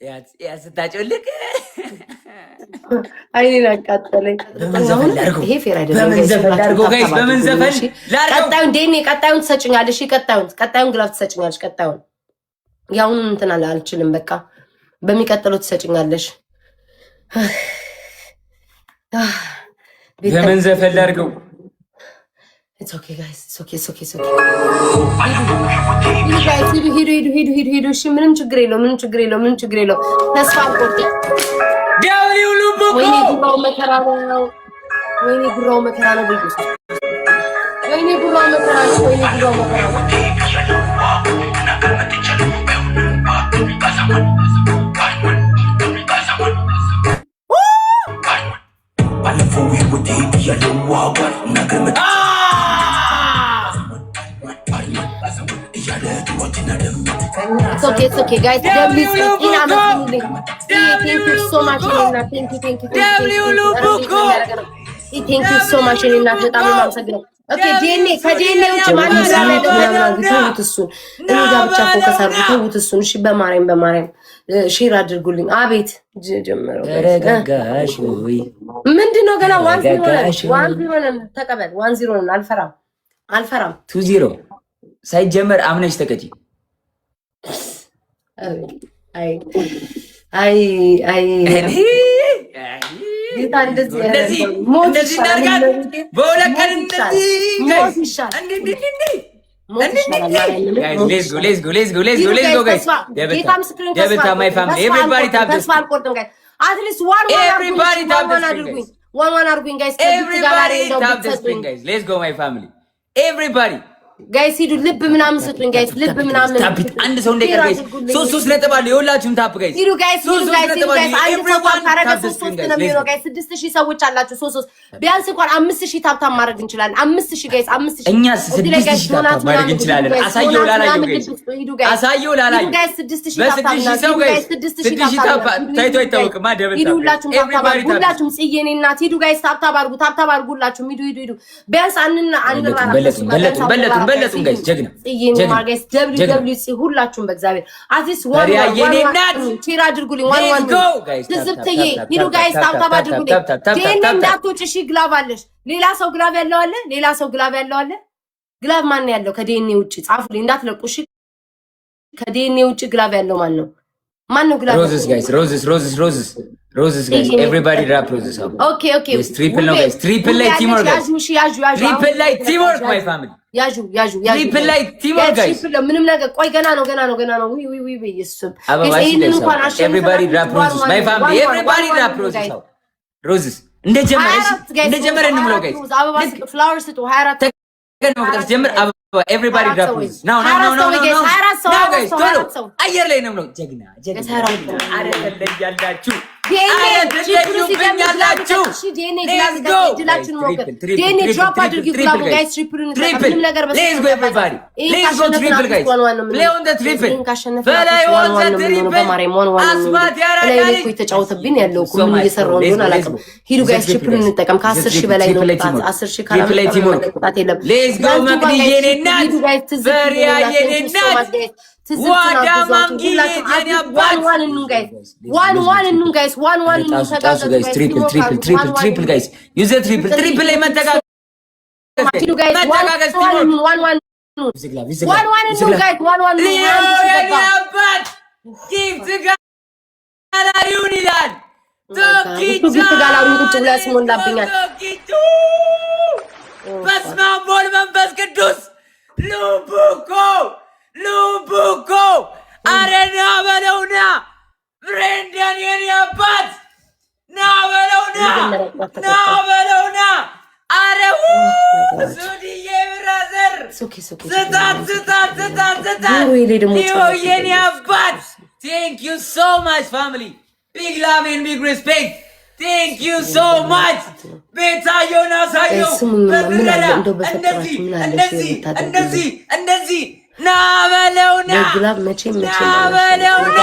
ስታጮልቅ አይኔን አቃጠለኝ። በምን ዘፈን ላድርገው? ይሄ fair አይደለም። በምን guys፣ ዘፈን ሁላችሁም ላድርገው? Guys፣ tap tap በምን አድርጉልኝ። ዘፈን እሺ? ላድርገው? ቀጣዩን ዴኔ፣ ቀጣዩን ትሰጭኛለሽ። እሺ? ቀጣዩን glove ትሰጭኛለሽ። ቀጣዩን፣ የአሁኑን እንትን አለ አልችልም። በቃ በሚቀጥለው ትሰጭኛለሽ። በምን ዘፈን ላድርገው? It's okay, guys. It's okay, it's okay, it's okay. ሂዱ guys፣ ሂዱ፣ ሂዱ፣ ሂዱ፣ ሂዱ፣ ሂዱ፣ ሂዱ። እሺ፣ ምንም ችግር የለው፣ ምንም ችግር የለው፣ ምንም ችግር የለው። ተስፋ አልቆርጥም። W ሉቡኮ። ወይኔ ጉራው መከራ ነው። ወይኔ ጉራው መከራ ነው። በኢየሱስ፣ ወይኔ ጉራው መከራ ነው። ወይኔ ጉራው መከራ ነው። ባለፈው ህይወቴ ብያለው ዋጓል ነገር እያለ ድዋትና ደመት It's okay, it's okay, guys. W ጤና አመስግኑልኝ። Thank you so much የኔ እናት። Thank you, thank you, W ሉቡኮ። Thank you so much የኔ እናት። በጣም ነው የማመሰግነው። Okay፣ ዲኤንኤ፣ ከዲኤንኤ ውጭ ማንም glove ያለው ምናምን አድርጉ። ተውት እሱን፣ እኔ ጋር ብቻ focus አድርጉ። ተውት እሱን። እሺ፣ በማርያም፣ በማርያም share አድርጉልኝ። አቤት ጀመረው። ተረጋጋሽ ወይ? ምንድን ነው? ገና 1-0 ነን። ተረጋጋሽ ወይ? 1-0 ነን። ተቀበል። 1-0 ነን። አልፈራም፣ አልፈራም። 2-0 ሳይጀመር አምነሽ ተቀጪ። አይ አይ አይ ጌታ፣ እንደዚህ እንደዚህ ሞት እንደዚህ ይሻላል። እናድርጋት። በሁለት ቀን ሞት ይሻላል። እንደዚህ ሞት ይሻላል። እንዲህ እንዲህ እንዲህ ሞት ይሻላል። ማርያምን guys ሞት Let's go. ይሻላል። Let's go, let's go, let's go. ሂዱ Let's guys፣ go, guys. ተስፋ ጌታ ምስክርን ተስፋ Double tap, my አልቆርጥም። family. ተስፋ Everybody አልቆርጥም። tap. ተስፋ አልቆርጥም guys። At least one one አድርጉኝ። Everybody one tap one the screen, አድርጉኝ። guys. One one አድርጉኝ guys። ከ gift gallery Everybody እንደው tap the ብትሰጡኝ screen, guys. Let's go, my family, everybody. Guys ሂዱ፣ ልብ ምናምን ስጡኝ guys፣ ልብ ምናምን Tap it። አንድ ሰው እንዳይቀር guys። ሶስት ሶስት ነጥብ አለ። የሁላችሁም tap, guys። ሂዱ guys፣ ሂዱ guys፣ ሂዱ guys። አንድ ሰው tap ካረገ ሶስት ሶስት ነው የሚሆነው guys። 6,000 ሰዎች አላችሁ። ሶስት ሶስት ቢያንስ እንኳን 5,000 tap tap ማድረግ እንችላለን። 5,000 guys፣ 5,000። እኛስ 6,000 tap tap ማድረግ እንችላለን። አሳየው ላላየው guys፣ አሳየው ላላየው። Guys፣ 6,000 tap tap በ6,000 ሰው guys፣ 6,000 tap ታይቶ አይታወቅም። Double ሂዱ ሁላችሁም tap tap አድርጉ። ሁላችሁም ጽዬ እኔ እናት ሂዱ guys፣ tap tap አድርጉ፣ tap tap አድርጉ። ሁላችሁም ሂዱ፣ ሂዱ፣ ሂዱ። ቢያንስ አንና አንራራ። በለጡን፣ በለጡን፣ በለጡን፣ በለጡን guys። ጀግና። ጽዬ እኔ ማር guys፣ W W ጽ ሁላችሁም በእግዚአብሔር at least one የኔ እናት። Share አድርጉልኝ። One one ትዝብትዬ ሂዱ guys፣ tap tap አድርጉልኝ። ዲኤንኤ እንዳትወጪ እሺ። Glove አለሽ። ሌላ ሰው glove ያለው አለ? ሌላ ሰው glove ያለው አለ? Glove ማን ያለው ከዲኤንኤ ውጭ? ጻፉልኝ፣ እንዳትለቁ እሺ። ከዲኤንኤ ውጭ glove ያለው ማን ነው? ማን ነው glove? Roses, guys, roses, roses, roses, roses, guys, everybody drop roses. Okay. Triple ነው guys፣ triple ላይ teamwork guys፣ ያዡ፣ ያዡ። Triple ላይ teamwork, my family. ያዡ፣ ያዡ፣ ያዡ። Triple ላይ teamwork, guys. ምንም ነገር ቆይ፣ ገና ነው፣ ገና ነው፣ ገና ነው። ዊ ዊ ዊ፣ በኢየሱስ። አበባ። ይሄንን እንኳን Everybody drop roses, my family, everybody drop roses, roses። እንደጀመረ እንደጀመረ እንሙላው guys። አበባ flower ስጡ። 24 ገና መቁጠር ሲጀምር አበባ። Everybody drop roses now, now, now, now, now, now, guys፣ ቶሎ አየር ላይ ነው። ጀግና፣ ጀግና! አረ ትለያላችሁ፣ አረ ትለዩብኛላችሁ። Let's go. ዲኤንኤ drop አድርጊ glove ኡ guys። Triple ኡን ምንም ነገር Let's go, everybody, let's go, triple, guys, play on the triple፣ በላይ on the triple። አስማት ያራዳ። ላይ እኮ የተጫወተብኝ ያለው እኮ ምን እየሰራው እንደሆነ አላውቅም። ሂዱ guys፣ triple ኡን እንጠቀም። ከ10,000 በላይ ነው ቅጣት። 10,000 ካላመጣን ቅጣት የለም። Let's go መቅድዬ የኔ እናት፣ ፈሪያ የኔ እናት፣ ዋዳ ማንጊ የኔ አባት። One one guys፣ one one እንሁን guys፣ one one እንሁን። ጣሱ guys፣ triple, triple, triple, triple, guys, use triple። Triple ላይ መተጋገዝ፣ መተጋገዝ። One one፣ one one እንሁን guys፣ one one። ሊዮ የኔ አባት gift gallery ውን ይላል። Gift gallery ውን ቁጭ ብሎ ያስሞላብኛል። ቶኪቹ፣ በስመ አብ ወወልድ መንፈስ ቅዱስ፣ ሉቡኮ፣ ሉቡኮ፣ አረ ና በለውና፣ ብሬንደን የኔ አባት፣ ና በለውና፣ ና በለውና። አረ ሱዲዬ brother፣ ስጣት፣ ስጣት፣ ስጣት፣ ስጣት። ሊዮ የኔ አባት፣ thank you so much, family, big love and big respect, thank you so much። ቤታየውን አሳየው በብረዳ እንደዚህ እንደዚህ እንደዚህ እንደዚህ፣ ና በለውና፣ ና በለውና።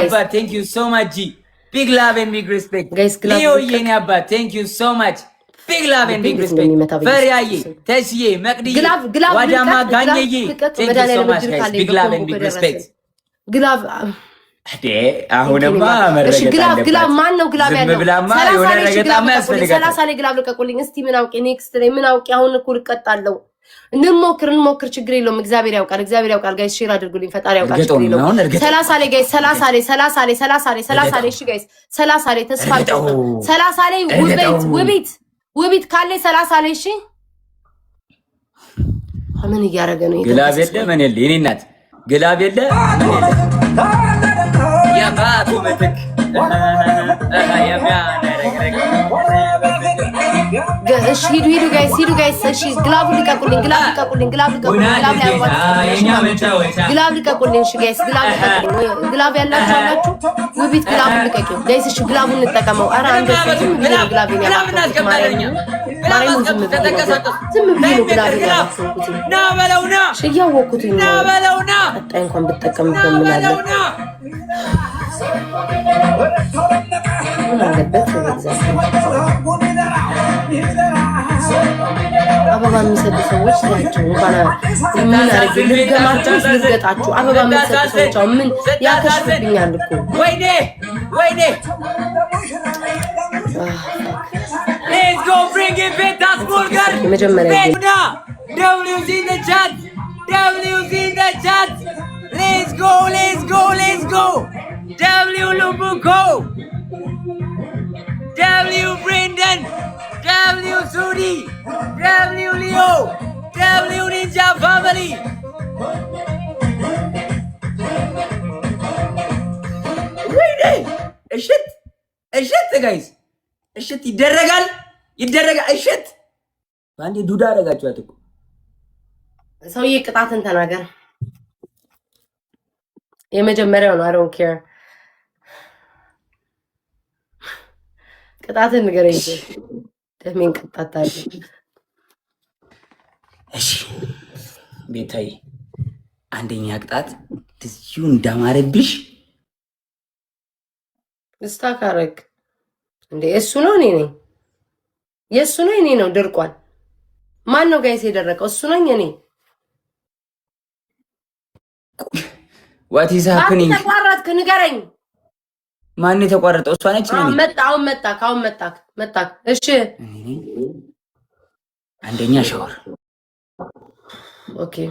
አባት thank you so much G, big love and big respect። ሊዮ የኔ አባት፣ thank you so much, big love and big respect። ፈሪያዬ፣ ተስዬ፣ መቅድዬ፣ ዋዳማ ጋኘዬ፣ thank you so much, guys, big love and big respect. Glove አሁንማ እሺ glove glove ማን ነው glove ያለው? 30 ላይ glove ልቀቁልኝ እስቲ። ምን አውቄ next ላይ ምን አውቄ። አሁን እኮ ልቀጣለሁ። እንሞክር እንሞክር፣ ችግር የለውም። እግዚአብሔር ያውቃል፣ እግዚአብሔር ያውቃል። Guys, share አድርጉልኝ፣ ፈጣሪ ያውቃል። ችግር የለውም። 30 ላይ guys፣ 30 ላይ፣ 30 ላይ፣ 30 ላይ፣ 30 ላይ። እሺ guys፣ 30 ላይ ተስፋ፣ 30 ላይ ውቤት ውቤት ውቤት ካለ 30 ላይ። እሺ፣ ምን እያደረገ ነው? Glove የለ ምን የለ፣ የኔ እናት glove የለ ምን የለ፣ የባቱ ምትክ የሚያነረግረግ። እሺ ሂዱ ሂዱ guys፣ ሂዱ guys። እሺ glove ኡ ልቀቁልኝ፣ glove ልቀቁልኝ፣ glove ልቀቁልኝ፣ glove ላይ glove ልቀቁልኝ። እሺ guys፣ glove ልቀቁልኝ። Glove ያላችሁ አላችሁ? ውቢት glove ኡ ልቀቂው guys። እሺ glove ኡን እንጠቀመው። ኧረ አንድ ዝም ብዬ ነው glove ኤን ያላኩት። ማርያምን ዝም ብዬ ነው፣ ዝም ብዬ ነው glove ኤን ያላኩት። ና በለው ና። እሺ እያወኩት ነው። ና በለው ና። ቀጣይ እንኳን ብጠቀምበት ምን አለ? ምን አለበት? አበባ የሚሰጡ ሰዎች ናቸው። እንኳን ምን አድርጌ ልርገማችሁ ወይስ ልርገጣችሁ? አበባ የምትሰጡ ሰዎች አሁን ምን ያከሽፍብኛል እኮ። ወይኔ ወይኔ፣ let's go, bring it, ቤታ small girl. የመጀመሪያ ና W's in the chat, W's in the chat. Let's go, let's go, let's go. W ሉቡኮ፣ W ብሬንደን፣ W ሱዲ፣ W ሊዮ፣ W Ninja family። ወይኔ እሽት እሽት guys፣ እሽት ይደረጋል ይደረጋል። እሽት በአንዴ ዱዳ አደረጋችኋት እኮ። ሰውዬ ቅጣትን ተናገር። የመጀመሪያው ነው። I don't care፣ ቅጣትን ንገረኝ። ደሜን ቅጣት አለ። እሺ ቤታዬ፣ አንደኛ ቅጣት እዚሁ እንዳማረብሽ Stuck አረግ እንዴ? እሱ ነው እኔ ነኝ? የእሱ ነው እኔ ነው። ደርቋል። ማን ነው guys የደረቀው? እሱ ነኝ እኔ። What is happening? ተቋረጥክ፣ ንገረኝ። ማን የተቋረጠው? እሷ ነች። እኔ መጣ። አሁን መጣክ። አሁን መጣክ መጣክ። እሺ። አንደኛ ሻወር። Okay።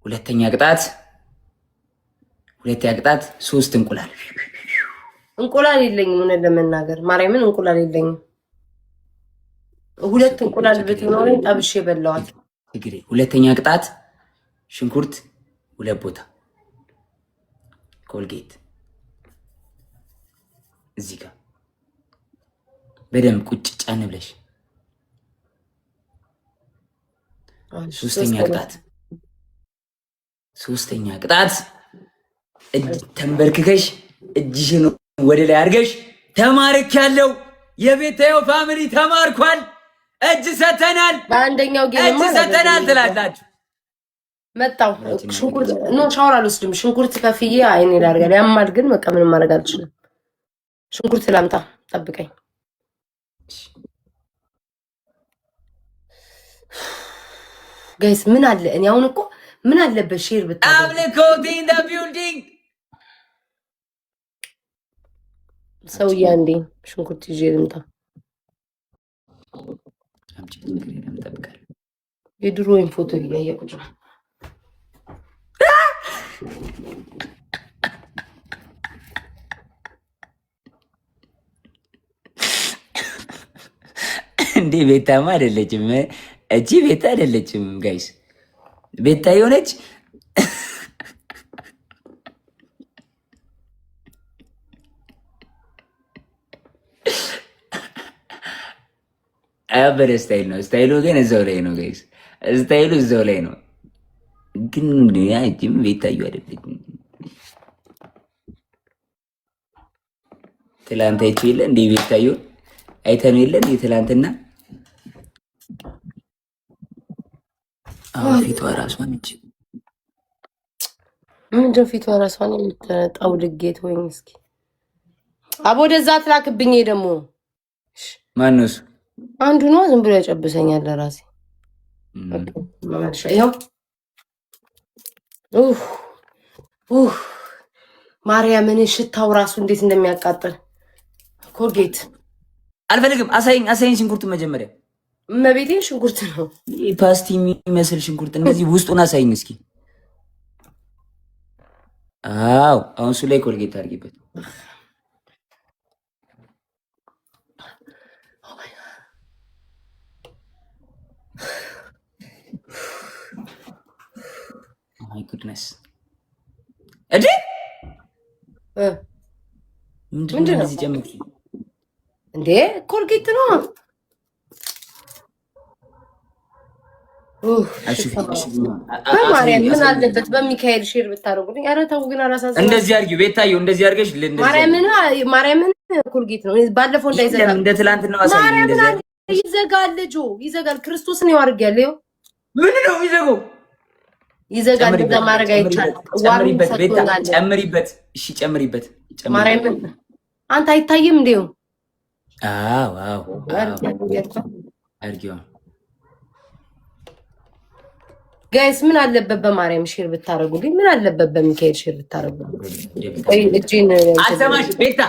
ሁለተኛ ቅጣት፣ ሁለተኛ ቅጣት ሶስት እንቁላል። እንቁላል የለኝም፣ እውነት ለመናገር ማርያምን እንቁላል የለኝም። ሁለት እንቁላል ብትኖረኝ ጠብሼ በላዋት። ትግሬ ሁለተኛ ቅጣት ሽንኩርት ሁለት ቦታ ኮልጌት እዚህ ጋር በደንብ ቁጭ ጫን ብለሽ። ሶስተኛ ቅጣት፣ ሶስተኛ ቅጣት ተንበርክከሽ እጅሽን ወደ ላይ አድርገሽ ተማርክ ያለው የቤታዮ family ተማርኳል፣ እጅ ሰተናል፣ በአንደኛው game እጅ ሰተናል ትላላችሁ። መጣው ሽንኩርት፣ no ሻወር አልወስድም። ሽንኩርት ከፍዬ አይኔ ላድርጋል። ያማል ግን በቃ ምንም ማድረግ አልችልም። ሽንኩርት ላምጣ፣ ጠብቀኝ። Guys፣ ምን አለ እኔ አሁን እኮ ምን አለበት share ብታደርጉ። አምልኮት in the building. ሰውዬ አንዴ ሽንኩርት ይዤ ልምጣ። አምጪ፣ ችግር የለም እጠብቃለሁ። የድሮውን ፎቶ እያየ ቁጭ ነው። እንዴ ቤታማ አይደለችም። እቺ ቤታ አይደለችም guys። ቤታ የሆነች አያበደ style ነው። Style ኡ ግን እዛው ላይ ነው guys። Style ኡ እዛው ላይ ነው። ግን ያቺም ቤታዩ አይደለችም። ትላንት አይቼው የለ እንዴ ቤታዩ? አይተነው የለ እንዴ ትላንትና? አሁን ፊቷ ራሷ ነች። ምንድን ፊቷ ራሷን የምትጠው ልጌት ወይም እስኪ አቦ ወደዛ ትላክብኝ ደግሞ። ማነው እሱ? አንዱ ነው፣ ዝም ብሎ ያጨብሰኛል ለራሴ። ይኸው ኡፍ ኡፍ። ማርያምን፣ ሽታው ራሱ እንዴት እንደሚያቃጥል። ኮልጌት። አልፈልግም። አሳይኝ፣ አሳይኝ ሽንኩርቱን መጀመሪያ። እመቤቴን፣ ሽንኩርት ነው። ይህ ፓስቲ የሚመስል ሽንኩርት እንደዚህ ውስጡን አሳይኝ እስኪ። አዎ፣ አሁን እሱ ላይ ኮልጌት አድርጊበት። Oh my God. My goodness፣ እንዴ! ምንድን ነው? ምንድን ነው? እንደዚህ ጨምቂ። እንዴ፣ ኮልጌት ነው። ኡፍ፣ ሽታው በማርያም ምን አለበት በሚካኤል share ብታደርጉልኝ። ኧረ ተው ግን፣ አላሳዝናችሁም። እንደዚህ አድርጊው ቤታየው፣ እንደዚህ አድርገሽ እንደዚህ። ማርያምን፣ ማርያምን፣ ኮልጌት ነው። ባለፈው እንዳይዘጋ። የለም፣ እንደ ትላንትናው አሳይኝ። ማርያምን። እንደዚህ አድርጊው። ይዘጋል፣ ልጁ ይዘጋል። ክርስቶስን ይኸው አድርጌያለሁ። ይኸው። ምን ነው የሚዘጋው? ይዘጋል። እንደዛ ማድረግ አይቻልም። Warning ጨምሪበት ቤታ፣ ሰጥቶናል። ጨምሪበት። እሺ፣ ጨምሪበት፣ ጨምሪበት። ማርያምን፣ አንተ አይታይም እንዴ? አዎ፣ አድርጊው። Guys፣ ምን አለበት በማርያም share ብታደርጉልኝ? ምን አለበት በሚካኤል share ብታደርጉልኝ? ቆይ እጄን አልሰማሽ ቤታ፣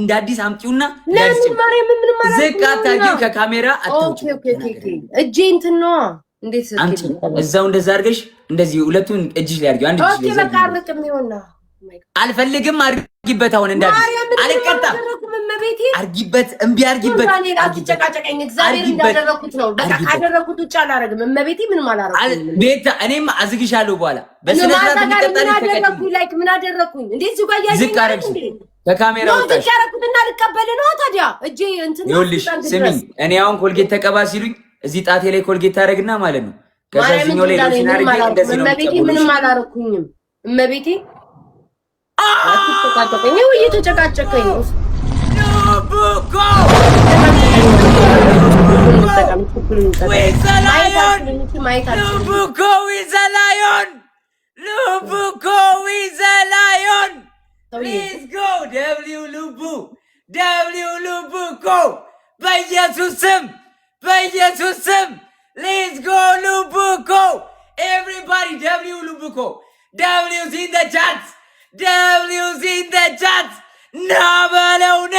እንደ አዲስ አምጪውና እንደ አዲስ ለምን? ጨምሪ። ማርያምን፣ ምንም ዝቅ አታርጊው፣ ከካሜራ Okay። አታውጪው። Okay፣ እጄ እንትን ነዋ። እንዴት አምጪ፣ እዛው እንደዛ አድርገሽ እንደዚህ ሁለቱን እጅሽ ላይ አድርጊው። አንድ እጅሽ Okay። ላይ በቃ ዘርጊው። አርቅም ይሆና። አልፈልግም፣ አድርጊበት። አሁን እንደ አዲስ። ማርያምን። አልቀጣም። አላደረኩም፣ እመቤቴ። አድርጊበት፣ እምቢ፣ አድርጊበት። ዳንኤል፣ አትጨቃጨቀኝ። እግዚአብሔር አድርጊበት። እንዳደረኩት ነው። በቃ አድርጊበት። ካደረኩት ውጭ አላደረግም። እመቤቴ፣ ምንም አላደረኩም። ቤታ፣ እኔም አዝግሻለሁ በኋላ በስነ ማታ ስርዓት ጋር ምን የሚቀጣልሽ ተቀጪ። አደረኩኝ? Like ምን አደረኩኝ? እንዴ፣ እዚሁ ጋር እያየኝ ዝቅ አይደል አደረግሽ፣ እንዴ? ከካሜራ ነው። ወጣሽ። ዝቅ ያደረኩትና ልቀበል ነው ታዲያ። እጄ እንትን ነው። ይኸውልሽ እስኪ ስሚኝ፣ እኔ አሁን ኮልጌት ተቀባ ሲሉኝ እዚህ ጣቴ ላይ ኮልጌት ታደርግና ማለት ነው። ከዛ ማርያምን እዚህኛው ላይ እንዳለኝ ሎሽን ምንም አድርጌ አላደረኩም። እንደዚህ ነው እመቤቴ፣ የምትቀበለው። ምንም አላደረኩኝም። እመቤቴ፣ አትጨቃጨቀኝ። ይኸው እየተጨቃጨቀኝ ነው። ሉቡኮ። እንጠቀም፣ ችግሩን እንጠቀም። With the ማየት lion. አልችልም፣ ማየት አልችልም። ሉቡኮ with the lion፣ ሉቡኮ with the lion። ሰውዬ። Let's go! W ሉቡ፣ W ሉቡኮ፣ በኢየሱስ ስም፣ በኢየሱስ ስም። Let's go ሉቡኮ! Everybody W ሉቡኮ፣ W's in the chat፣ W's in the chat። ና በለውና፣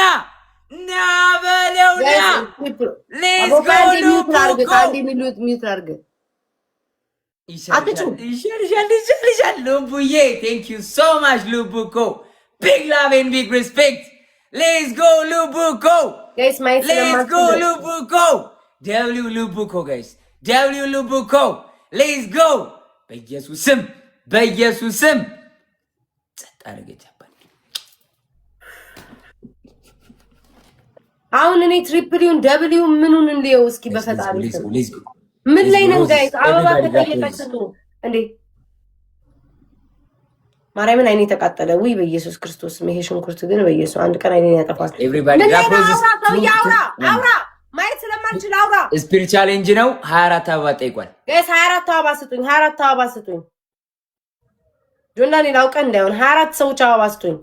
ና በለውና። Let's go ሉቡኮ! አንዴ mute አድርግ። አትጩ። ይሻልሻል፣ ይሻልሻል ሉቡዬ። Thank you so much ሉቡኮ፣ big love and big respect። Let's go ሉቡኮ! Guys፣ ማየት Let's go ስለማልችል ሉቡኮ! W ሉቡኮ guys፣ W ሉቡኮ፣ let's go! በኢየሱስ ስም፣ በኢየሱስ ስም። ጸጥ አደረገች። አባል። አሁን እኔ triple ኡን double ኡን ምኑን እንየው እስኪ በፈጣሪ ስም። ምን ላይ ነን guys? አበባ ከጠየቀች ስጡ እንዴ! ማርያምን፣ አይኔ ተቃጠለ። ውይ፣ በኢየሱስ ክርስቶስ፣ ይሄ ሽንኩርት ግን በኢየሱስ አንድ ቀን አይኔን ያጠፋል። Everybody። ምን ላይ ነው? አውራ ሰውዬ፣ አውራ፣ አውራ፣ ማየት ስለማልችል አውራ። Speed challenge ነው። 24 አበባ ጠይቋል። Guys፣ 24 አበባ ስጡኝ። 24 አበባ ስጡኝ። ጆን ዳንኤል፣ አውቀን እንዳይሆን 24 ሰዎች አበባ ስጡኝ።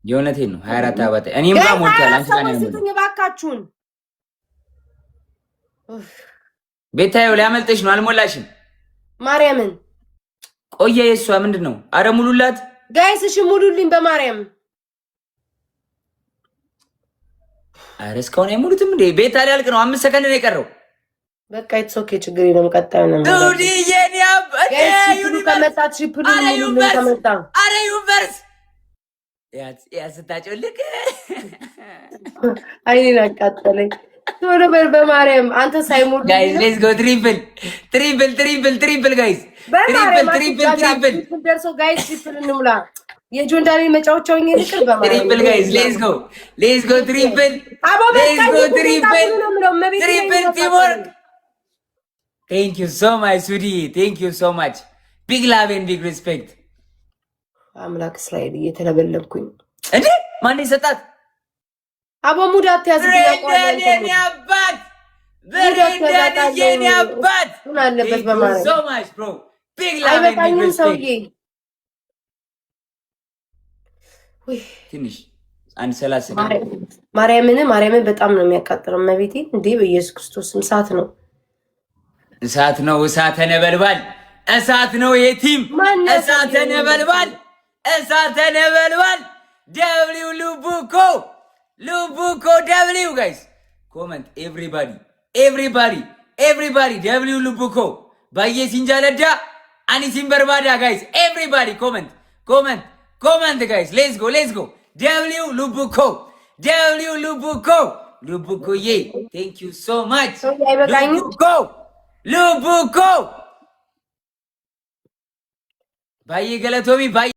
የእውነቴን ነው። 24 አበባ ጠይቋል። እኔም ጋር Guys፣ ሞልቷል። 24 አንቺ ጋር ነው ሰዎች ያልሞላው። ስጡኝ እባካችሁን። ቤታየው፣ ሊያመልጥሽ ነው። አልሞላሽም። ማርያምን። ቆየ። የእሷ ምንድን ነው? አረ ሙሉላት። Guys፣ እሺ ሙሉልኝ በማርያም። አረ እስካሁን አይሙሉትም እንዴ? ቤታ፣ ሊያልቅ ነው። 5 ሰከንድ ነው የቀረው። በቃ it's okay፣ ችግር የለም። ቀጣዩ ነው። ዱዲ የኔ Guys፣ triple ኡ ከመጣ triple ኡ አረ ሙሉልኝ Universe! ከመጣ። አረ universe ያ ስታጨልቅ። አይኔን አቃጠለኝ። ቶሎ በል በማርያም፣ አንተ ሳይሞሉ። Guys, let's go! Triple, triple, triple, triple guys, triple, triple, triple! Triple ደርሶ guys፣ triple እንሙላ። የጆን ዳንኤል መጫወቻው ልቅር በማርያም። Triple guys, let's go, let's go, triple! አቦ በቃ። Let's go triple! ነው የምለው፣ እመቤቴን። Triple teamwork! Thank you so much ሱዲ፣ thank you so much, big love and big respect። አምላክ እስራኤል፣ እየተለበለብኩኝ። እንዴ፣ ማን የሰጣት? አቦ mood አትያዝ። ብሬንደን የኔ አባት፣ ብሬንደን የኔ አባት። ምን አለበት በማርያም። So much bro, big love and big አይበቃኝም respect። ሰውዬ። ውይ። ትንሽ አንድ 30 ሰከንድ። ማርያምን፣ ማርያምን፣ በጣም ነው የሚያቃጥለው። እመቤቴ፣ እንዴ፣ በኢየሱስ ክርስቶስ እሳት ነው። እሳት ነው፣ እሳተ ነበልባል እሳት ነው። የ team ማነው? እሳተ ነበልባል፣ እሳተ ነበልባል። W ሉቡኮ ሉቡኮ W guys, comment, everybody, everybody, everybody, W ሉቡኮ። Baay'ee sin jaalladha, ani sin barbaada. Guys, everybody, comment, comment, comment. Guys, let's go, let's go. W ሉቡኮ፣ W ሉቡኮ። ሉቡኮዬ, thank you so much. አይበቃኝም። ሉቡኮ፣ ሉቡኮ፣ baay'ee galatoomi, baay'ee.